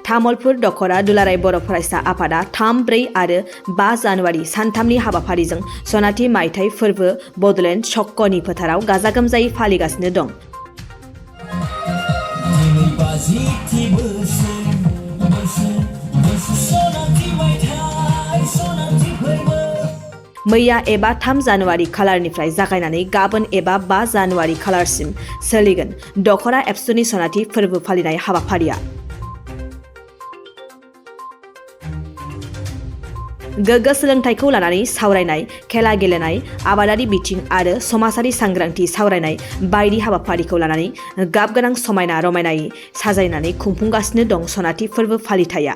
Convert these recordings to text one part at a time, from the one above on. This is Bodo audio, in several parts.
तामुलपुर दख'रा दुलाराय बर' फरायसा आफादा 3, 4 आरो 5 जानुवारि सानथामनि हाबाफारिजों सनाथि मायथाइ फोरबो बड'लेण्ड चक्क'नि फोथाराव गाजा गोमजायै फालिगासिनो दं। मैया एबा 3 जानुवारि खालारनिफ्राय जागायनानै गाबोन एबा 5 जानुवारि खालारसिम सोलिगोन दख'रा एबसुनि सनाथि फोरबो फालिनाय हाबाफारिया। गोग्गो सोलोंथाइखौ लानानै सावरायनाय, खेला गेलेनाय, आबादारि बिथिं आरो समाजारि सांग्रांथि सावरायनाय बायदि हाबाफारिखौ लानानै गाबगोनां समायना रमायनायै साजायनानै खुंफुंगासिनो दं सनाथि फोरबो फालिथाया।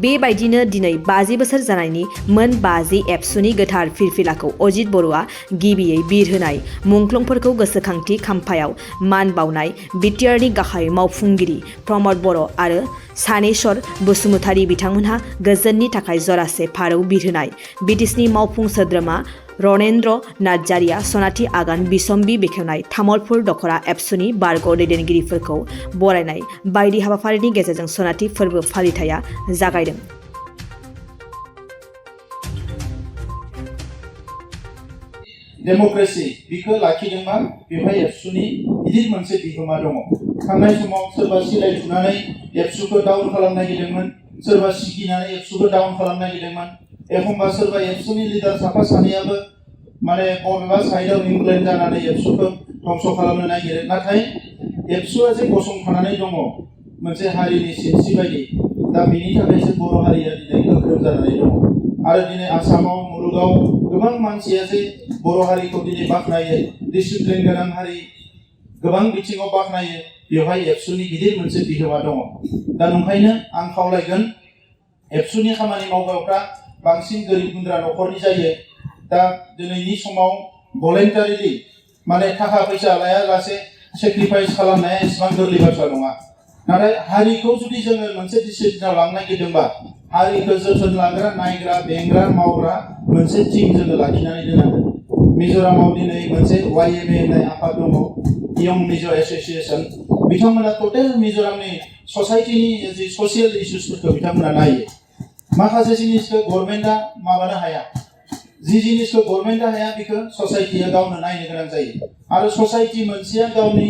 बेबायदिनो दिनै 50 बोसोर जानायनि मोन 50 एबसुनि गोथार फिरफिलाखौ अजित बर'आ गिबियै बिर होनाय, मुंख्लंफोरखौ गोसोखांथि खाम्फायाव मान बावनाय, बिटिआरनि गाहाय मावफुंगिरि प्रमद बर' आरो सानेश्वर बसुमतारी बिथांमोनहा गोजोननि थाखाय जरासे फारौ बिरहोनाय, बिटिसिनि मावफुं सोद्रोमा रनेन्द्र नार्जारिया सनाथि आगान बिसम्बि बेखेवनाय, तामुलपुर दख'रा एबसुनि बारग' दैदेनगिरिफोरखौ बरायनाय बायदि हाबाफारिनि गेजेरजों सनाथि फोरबो फालिथाया जागायदों। डेम'क्रेसि बिखौ लाखिदोंबा बेवहाय एबसुनि गिदिर मोनसे बिहोमा दङ। थांनाय समाव सोरबा सिलाय थुनानै एबसुखौ डाउन खालामनो नागिरदोंमोन, सोरबा सिगिनानै एबसुखौ डाउन खालामनो नागिरदोंमोन, एखमबा सोरबा एबसुनि लिडार साफा सानैयाबो बबेबा साइडआव इनफ्लुयेन्स जानानै एबसुखौ धंस खालामनो नागिरो। नाथाय एबसुआ जे गसंथानानै दङ मोनसे हारिनि सिनस्रि बायदि, दा बेनि थाखायसो बर' हारिया दिनै गोख्रों जानानै दङ। आरो दिनै आसामाव मुलुगाव गोबां मानसिया जे बर' हारिखौ दिनै बाख्नायो, डिसिप्लिन गोनां हारि, गोबां बिथिङाव बाख्नायो, बेवहाय एबसुनि गिदिर मोनसे बिहोमा दङ। दा नंखायनो आं खावलायगोन एबसुनि खामानि मावग्राफ्रा बांसिन गोरिब गुन्द्रा न'खरनि जायो। दा दिनैनि समाव भलेन्टारिलि थाखा फैसा लायालासे सेक्रिफाइस खालामनाया एसेबां गोरलै बाथ्रा नङा। नाथाय हारिखौ जुदि जोङो मोनसे डिसिप्लिनाव लांनो नागिरदोंबा हारिखौ जोथोन लाग्रा, नायग्रा, बेंग्रा, मावग्रा मोनसे टिम जोङो लाखिनानै दोनांगोन। मिज'रामाव दिनै मोनसे YMA होननाय आफाद दङ, यं मिज' एस'सिएशन। बिथांमोना टटेल मिज'रामनि ससाइटिनि जि ससियेल इस्युसफोरखौ बिथांमोना नायो। माखासे जिनिसखौ गभर्नमेन्टआ माबानो हाया, जि जिनिसखौ गभर्नमेन्टआ हाया बेखौ ससाइटिया गावनो नायनो गोनां जायो। आरो ससाइटि मोनसेया गावनि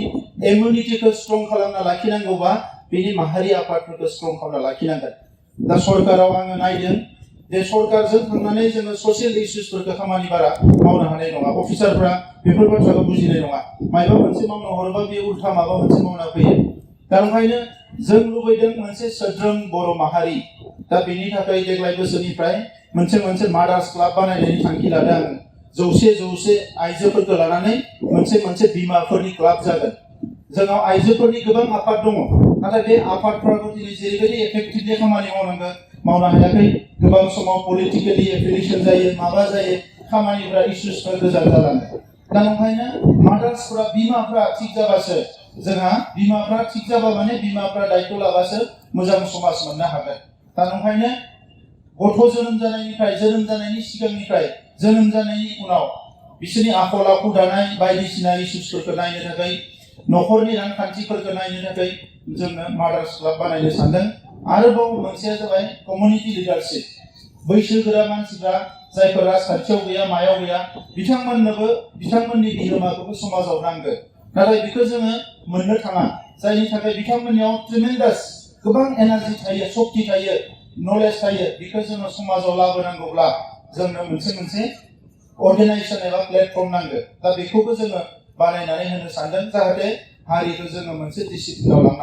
इमिउनिटिखौ स्ट्रं खालामना लाखिनांगौबा बेनि माहारि आफादफोरखौ स्ट्रं खालामना लाखिनांगोन। दा सरकाराव आङो नायदों जे सरकारजों थांनानै जोङो ससियेल इस्युसफोरखौ खामानि बारा मावनो हानाय नङा। अफिसारफ्रा बेफोर बाथ्राखौ बुजिनाय नङा। माबा मोनसे मावनो हरोबा बे उल्था माबा मोनसे मावना फैयो। दा ओंखायनो जों लुबैदों मोनसे सोद्रोम बर' माहारि। दा बेनि थाखाय देग्लाय बोसोरनिफ्राय मोनसे मादार्स क्लाब बानायनायनि थांखि लादों आङो। 100 आइजोफोरखौ लानानै मोनसे बिमाफोरनि क्लाब जागोन। जोंनाव आइजोफोरनि गोबां आफाद दङ, नाथाय बे आफादफ्राबो दिनै जेरैबायदि एफेक्टिभलि खामानि मावनो हायाखै। गोबां समाव पलिटिकेलि एफिलिएसन जायो, माबा जायो, खामानिफ्रा इस्युसफ्रा गोजान जालाङो। दा ओंखायनो मादार्सफ्रा, बिमाफ्रा थिग जाबासो जोंहा, बिमाफ्रा थिग जाबा बिमाफ्रा दायित्व लाबासो मोजां समाज मोननो हागोन। दा ओंखायनो गथ' जोनोम जानायनि सिगांनिफ्राय जोनोम जानायनि उनाव बिसोरनि आखल आखु दानाय बायदिसिना इस्युसफोरखौ नायनो थाखाय, न'खरनि रांखान्थिफोरखौ नायनो थाखाय जोङो मादार्स क्लाब बानायनो सानदों। आरोबाव मोनसेया जाबाय कमिउनिटि लिडारशिप। बैसोगोरा मानसिफ्रा जायफोर राजखान्थियाव गैया, मायाव गैया, बिथांमोननि बिहोमाखौबो समाजाव नांगौ। नाथाय बेखौ जोङो मोननो थाङा, जायनि थाखाय बिथांमोननियाव ट्रिमेन्डास गोबां एनार्जि थायो, शक्ति थायो, नलेज थायो। बेखौ जोङो समाजाव लाबोनांगौब्ला जोंनो मोनसे अर्गेनाइजेसन एबा प्लेटफर्म नांगौ। दा बेखौबो जोङो बानायनानै होनो सानदों, जाहाथे हारिखौ जोङो मोनसे डिसिप्लिनाव लांनो